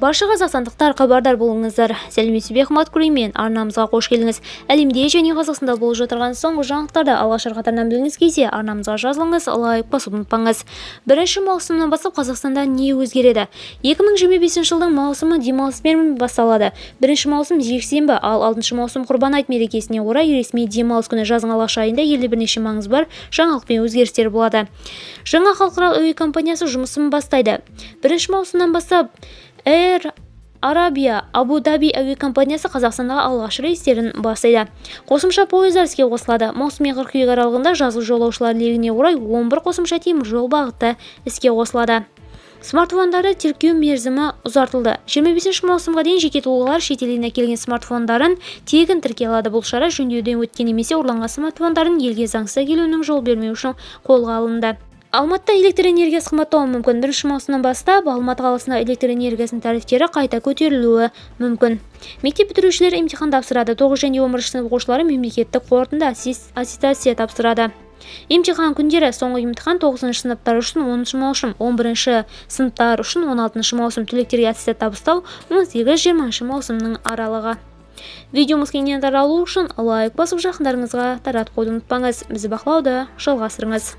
Барша қазақстандықтар, хабардар болыңыздар! Сәлеметсіз бе, қымбат көрермен! Арнамызға қош келдіңіз! Әлемде және Қазақстанда болып жатырған соңғы жаңалықтарды алғашқы қатарынан білгіңіз келсе, арнамызға жазылыңыз, лайк басуды ұмытпаңыз. 1 маусымнан бастап Қазақстанда не өзгереді? 2025 жылдың маусымы демалыспен басталады. 1 маусым жексенбі, ал 6 маусым Құрбан айт мерекесіне орай ресми демалыс күні. Жаздың алғашқы айында елде бірнеше маңызы бар жаңалық пен өзгерістер болады. Жаңа халықаралық әуе компаниясы жұмысын бастайды. 1 маусымнан бастап Air Arabia Abu Dhabi әуе компаниясы Қазақстандағы алғашқы рейстерін бастайды. Қосымша пойыздар іске қосылады. Маусым мен қыркүйек аралығында жазғы жолаушылар легіне орай 11 қосымша теміржол бағыты іске қосылады. Смартфондарды тіркеу мерзімі ұзартылды. 25 маусымға дейін жеке тұлғалар шетелден әкелген смартфондарын тегін тіркей алады. Бұл шара жөндеуден өткен немесе ұрланған смартфондарын елге заңсыз әкелуінің жол бермеу үшін қолға алынды. Алматыда электр энергиясы қымбаттауы мүмкін. 1 маусымнан бастап Алматы қаласында электр энергиясының тарифтері қайта көтерілуі мүмкін. Мектеп бітірушілер емтихан тапсырады. 9 және 11 сынып оқушылары мемлекеттік қорытынды аттестация тапсырады. Емтихан күндері: соңғы емтихан 9 сыныптар үшін 10 маусым, 11 сыныптар үшін 16 маусым, түлектерге аттестат табыстау 18-20 маусымның аралығы. Видеомыз кеңінен таралу үшін лайк басып, жақындарыңызға таратып қоюды ұмытпаңыз. Бізді бақылауды жалғастырыңыз.